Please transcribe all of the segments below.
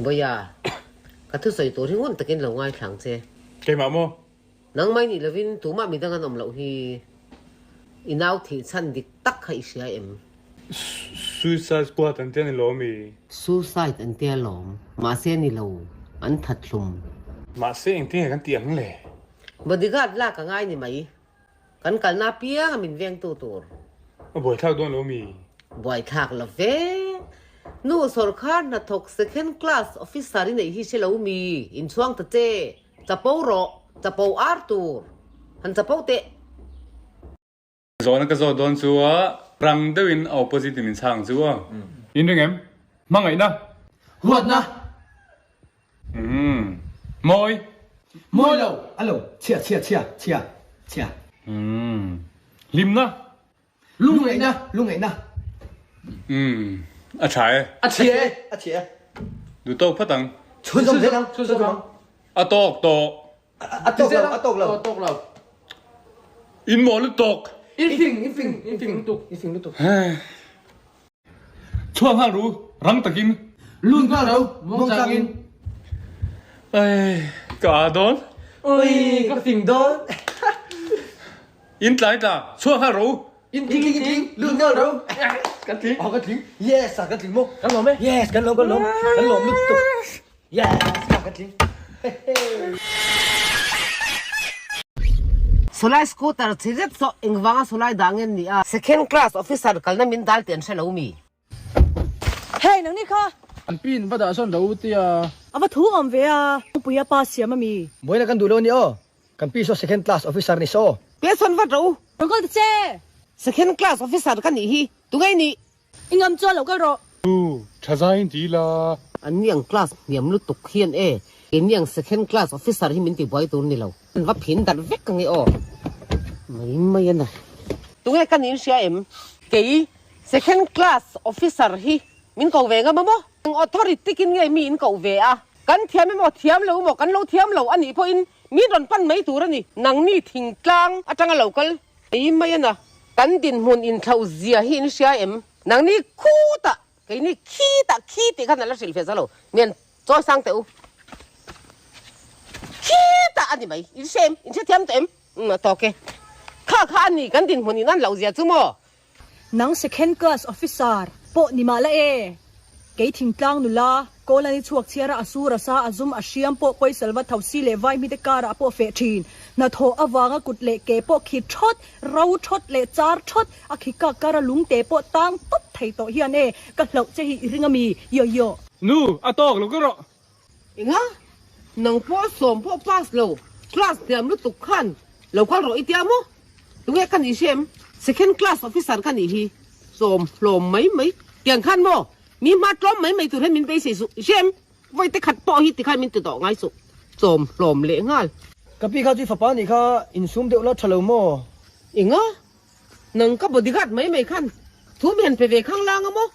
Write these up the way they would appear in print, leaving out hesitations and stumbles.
Bawiha, ka thusawi tur hi ngun takin lo ngaithla ang che. Keimah maw? Nangmai nih lovin tumah midang an awm loh hi i nau thih chhan dik tak kha i hria em? Suicide squad an tia ni lo ami? Suicide an tia lawm, mahse ni lo, an that hlum. Mahse engtin nge kan tih ang le? Bodyguard lak a ngai ni mai, kan kalna apiang a min vengtu tur. A buaithlak dawn lo mi? Buaithlak lo ve. Nu sawrkhar hnathawk second class officer i neih hi hre lo mi? Inchhuang ta che. Chapo rawh, chapo ar tur. Han chapo teh. Zawhna ka zawh dawn chu a rang deuhin a opposite in min chhang chu a. In ring em? Hmangaihna. Huatna. Umm. Mawi. Mawi lo, a lo, chhia chhia chhia chhia chhia. Umm. Hlimna. Lungngaihna, lungngaihna. Umm, a tha e. A chhia e, a chhia e. Duh tawk phawt ang. Chhunzawm zel ang, chhunzawm ang. A tawk tawh. A tawk lo, a tawk lo. A tawk lo. In maw lutuk. In fing, in fing, in fing lutuk, in fing lutuk. Chhuak nghal ru, rang takin. Lut nghal ro, muangchangin. Ai, ka a dawn. Ui, ka fing dawn. In tlai tla, chhuak nghal ro. In tling, in tling, lut nghal ro. Kan tling. Oh, kan tling. Yes, kan tling maw. Kan lawm e. Yes, kan lawm, kan lawm. Kan lawm lutuk. Yes, kan tling. Sawlai scooter chhe zet saw engvanga sawlai dah nge ni a? Second class officer kalna min dal tih an hre lo mi? Hei nangni kha! An pin va dah sawn lo u tia. A va thu awm ve a, Puia pa siam a mi? Buaina kan duh lo a ni aw, kan pi saw second class officer ni saw. Pe sawn vat rawh u. Rawn kal ta che! Second class officer ka nih hi, tunge i nih? I ngam chuan lo kal rawh. U, tha zaiin ti ila. An ni ang class hniam lutuk hian e, keini ang second class officer hi min ti buai tur ni lo. An va phin darh vek ang e aw. Mai mai a na. Tunge ka nin hria em? Kei second class officer hi min ko ve ngam a maw? Eng authority kin nge mi in koh ve a? Kan thiam emaw thiam lo emaw kan lo thiam lo a nih pawhin min rawn pan mai tur a ni. Nangni thingtlang atanga lo kal Mai mai a na. Kan dinhmun inthlauh zia hi in hria em? Nangni khutah, keini khitah, khi tih khan a la hrilh ve zo lo. Mian chawi sang teh u. Khitah a ni mai. In hria em? In hrethiam tawh em? Umm a tawk e. Kha kha a ni kan dinhmun in an loh zia chu maw? Nang second class officer pawh ni mah la e. Kei thingtlang nula, Kawlani chhuak chhiara a sur a sa a zum a hriam pawh pawisalva tho si leh vaimite karah pawh feh thin. Hnathawh avanga kut leh ke pawh khi thawt, ro thawt leh char thawt, a khi kak kara lungte pawh tang tawp thei tawh hian e, ka hlauh che hi i ring a mi? Yo yo. Nu, a tawk lo ka rawh. Enga? Nang pawh sawm pawh pass lo, class hniam lutuk khan lo kal rawh i tia maw? Tunge ka nih hria em? Second class officer ka nih hi, sawm hlawm mai mai tiang khan maw? Mi hma tlawm mai mai tur hian min beisei suh i hria em? Vawi te khat pawh hi tikhan min ti tawh ngai suh, sawm hlawm leh nghal. Ka pi kha chu i fapa nih kha insum deuh la tha lo maw? Enga? Nang ka bodyguard mai mai khan thu mi han pe ve khang lang a maw?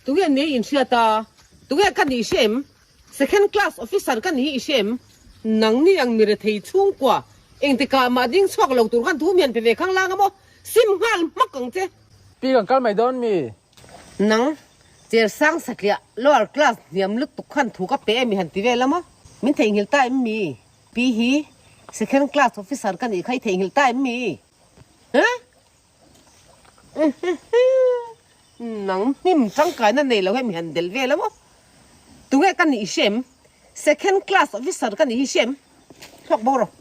Tunge nia in hriat a? Tunge ka nih hria em? Second class officer ka nih hi i hria em? Nangni ang mi rethei chhungkua engtikah mah ding chhuak lo tur khan thu mi han pe ve khang lang a maw? Sim nghal hmak ang che. Pi kan kal mai dawn mi? Nang, chair sang satliah lower class hniam lutuk khan thu ka pe em i han ti vel a maw? Min theihnghilh ta em mi? Pi hi second class officer ka nih kha i theihnghilh ta em mi? Huh? Nang hnim tangkaina nei lo hemi han del vel a maw? Tunge ka nih i hria em? Second class officer ka nih hi i hria em? Thluak bo rawh.